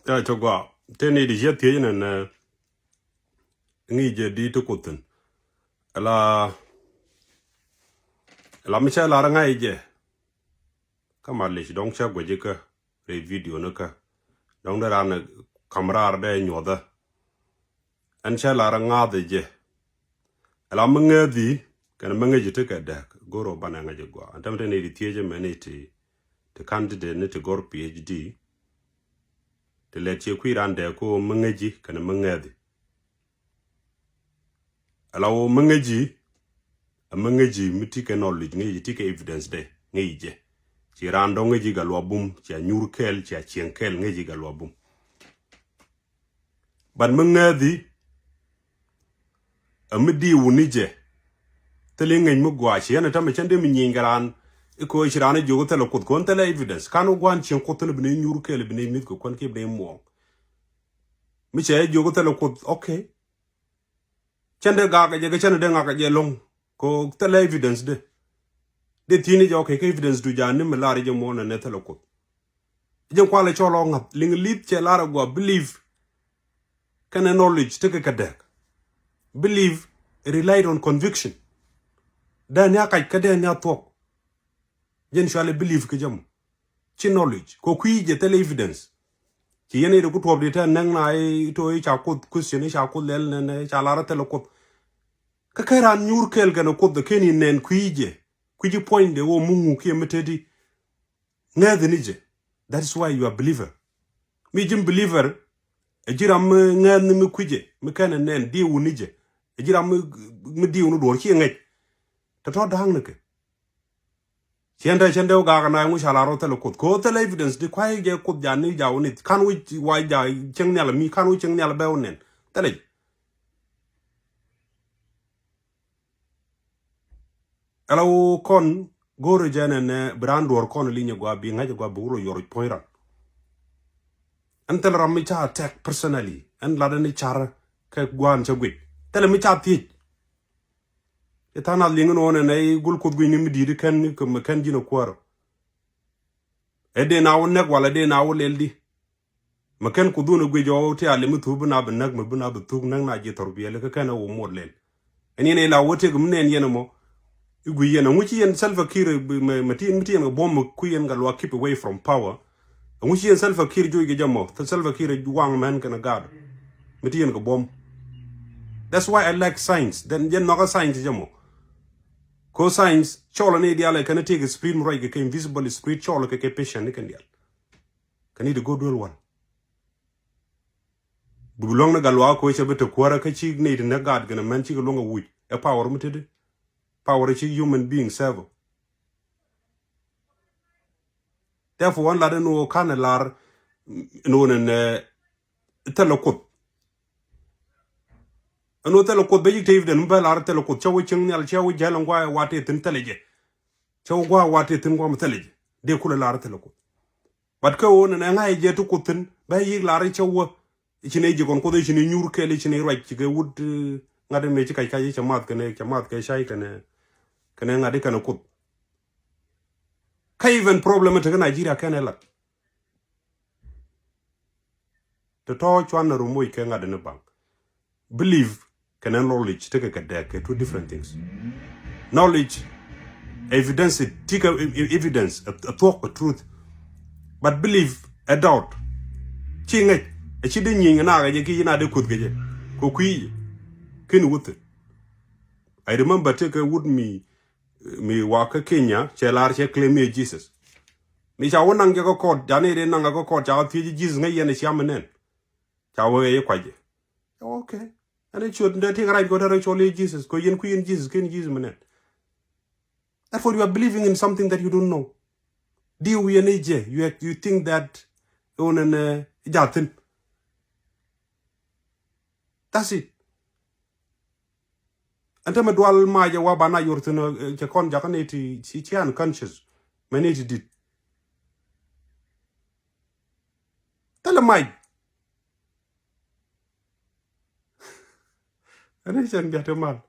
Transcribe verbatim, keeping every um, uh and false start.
Ya cɛ gua teni di ciɛ thiec nɛn ŋi̱i̱c jɛ di ti Kuoth thi̱n. Ala ala mi cɛ lar ŋa̱c jɛ. Kä ma lic dɔ̱ŋ cɛ guɛc kä rɛy video ni kä dɔ̱ŋ dee ran kam raar dee nyuɔthä. Ɛn cɛ lar ŋa̱th jɛ. Ala mi ŋäthi kɛn mi ŋäci ti kɛ dɛk go̱r ɔ banɛ ŋäci gua ɛn tämɛ ti ni ti thiecä mɛ ni ti ti candidate ni ti go̱r PhD. Ti lɛ ciɛ kui̱ ran dɛk ko mi ŋäci kɛn mi ŋäthi. Ala wä mi ŋäci a mi ŋäci mi ti kɛ knowledge ŋäci ti kɛ evidence dɛ ŋäci jɛ. Ci ran dɔ̱ŋ ŋäci ga luabum ci a nyur kɛl ci a cieŋ kɛl ŋäci ga luabum. But mi ŋäthi a mi di wuni jɛ. Thili ŋäc mi gua ci ɛn a tämɛ cɛn dee mi nyieeny kɛ ran. Iko ci ran a jiök thilɛ Kuoth kɔn thilɛ evidence kan wä guan cieŋ Kuoth thilɛ bi ni nyur kɛl bi ni mith kɛ kuan kiɛ bi ni muɔŋ. Mi cɛ jiök thilɛ Kuoth, okay. Cɛn dee gak jɛ kɛ cɛn dee ŋak jɛ loŋ ko thilɛ evidence de. Dee thi̱n jɛ, okay, kɛ evidence du jani mi lar jɛ muɔn nɛ thilɛ Kuoth. Jɛ kualɛ cɔl ɔ ŋa̱th liŋ lith cɛ lar a gua believe. Kɛnɛ knowledge tekɛ kɛ dɛk. Believe relied on conviction. Dee ni a kac kä dee ni a thuɔk. Jɛn cuali believe kɛ jɛ mɔ. Ci knowledge ko kui̱ jɛ thilɛ evidence. Ci yɛn i̱ ku tuɔp di tɛ nɛŋ na i̱ to i̱ ca Kuoth question i̱ ca Kuoth lɛl nɛn i̱ ca lar a thilɛ Kuoth. Kä kɛ ran nyur kɛl kɛn a Kuoth kɛn i̱ nɛn kui̱ jɛ kui̱ ji̱ puɔ̱nydɛ wä muŋu kiɛ mi teti. Ŋäthi ni jɛ. That is why you are believer. Mi ji̱ believer ɛ ji̱ ram mi ŋäth ni mi kui̱ jɛ mi kɛn a nɛn di wuni jɛ. Ɛ ji̱ ram mi di wuni duɔr ci ŋäc. Tɛ tɔ da̱a̱ŋ ni kɛ. Ciɛn tɛ cɛn dee wä gak na ŋu ca la rɔ thilɛ Kuoth ko thilɛ evidence di kuay jɛ Kuoth jani jaw ni kan wi̱c wa ja cieŋ nhial mi kan wi̱c cieŋ nhial bɛ wä nɛn thilɛ. Ala wä kɔn go̱o̱rɛ jɛ nɛn bi raan duɔr kɔn linyɛ gua bi ŋa̱c gua bi wurɔ yɔr puɔ̱ny ran. Ɛn thilɛ ram mi ca attack personally ɛn lat ɛn i̱ car kɛ guan cɛ guic thilɛ mi ca thiec. I̱ tha̱a̱ŋ nath liŋ in ɣöö nɛn ɛ i̱ gul Kuoth gui̱cni mi di̱i̱t i̱ kɛn kɛ mɛ kɛn ji̱n ɛ kuäärä. Ɛ dee na wä näk walɛ dee na wä lɛl di. Mɛ kɛn Kuoth wun ɛ guic ɣɔw ti a lɛ mi thup bi na bi näk mɛ bi na bi thuk näk na ji̱ thɔr biɛli kä kɛn ɛ wä muɔt lɛl. Ɛn yɛn ɛ la wä tëk mi nɛn yɛn ɛmɔ. I̱ guic yɛn ɛŋu ci yɛn Salva Kiir mɛ ti mi ti yɛn kɛ buɔ̱m mɛ kui̱ yɛn kɛ luak keep away from power. Ɛŋu ci yɛn Salva Kiir joc kɛ jɛ mɔ Salva Kiir waŋ mɛn kɛn gaat. Mi ti yɛn kɛ buɔ̱m. That's why I like science. Then yɛn nhɔkä science jɛ mɔ. Ko science cɔl ni dial kɛn ti kɛ spirit mi ruac kɛ kɛ invisible spirit cɔl kɛ kɛ patient ni kɛn dial. Kɛn ni di go duel wan. Bi luäŋ ni gat luaak koc cɛ bi te kuäärä kä ci nɛy ti näk gaat gɛn mɛn cikɛ luäŋ a wuc ɛ power mi teti. Power ci human being serve. Therefore wan lat ɛn ɣöö kan ɛ lar ɛn ɣöö nɛn thilɛ Kuoth. Ɛn ɣöö thilɛ Kuoth bɛ yik te evidence mi bɛ lar thilɛ Kuoth cɛ wä cieŋ nhial cɛ wä jäl ɛn guay ɛ wat te thi̱n thilɛ jɛ. Cɛ wä guay ɛ wat te thi̱n guam thilɛ jɛ dee kulɛ lar thilɛ Kuoth. But kä ɣöö nɛn ɛ ŋa̱c jɛ ti Kuoth thi̱n bɛ yik lar cɛ wä. I̱ ci nɛ ji̱ kɔn Kuoth i̱ ci nɛ nyuur kɛl i̱ ci nɛ ruac ci kɛ wut ŋa̱t i̱ mëë ci kac kac i̱ cɛ math kɛnɛ cɛ math kɛ cay kɛnɛ kɛnɛ ŋa̱t i̱ kɛnɛ Kuoth. Kä even problem i̱ tekɛ Nigeria kɛnɛ lat. Tɛ tɔ̱ cuan na rumoc kɛ ŋa̱t i̱ ni baŋ. Believe kɛnɛ knowledge tekɛ kɛ dɛk kɛ two different things. Knowledge evidence ti kɛ evidence a thuɔk kɛ truth. But believe a doubt. Ci ŋäc a ci dee nyieny kɛ naak kɛ jɛ ki ci naak dee kuoth kɛ jɛ kɛ kui̱ jɛ. Kin wuth. I remember tekɛ wut mi mi wakä Kenya cɛ lar cɛ claim mi Jesus. Mi ca wä naŋ jɛ kä court jani dee naŋ kä court ca wä thiec Jesus ŋäc yɛn a ciam mi nɛn. Ca wä ɣɛy kuacɛ. Okay. Ɛn ɛ ciöt dee tik right go derɛ cɔl i̱ Jesus ko yɛn kui̱ yɛn Jesus ken Jesus mi nɛn. Therefore you are believing in something that you don't know. Di wiɛ ni jɛ you, you think that on an jathin. That's it. Ɛn tämɛ dual mac ɛ wa ba na yor thin cɛ kɔn jakä ni ti ci unconscious. Mɛ ni ti dit. Thilɛ mac. Ɛn cɛn biat ti mal.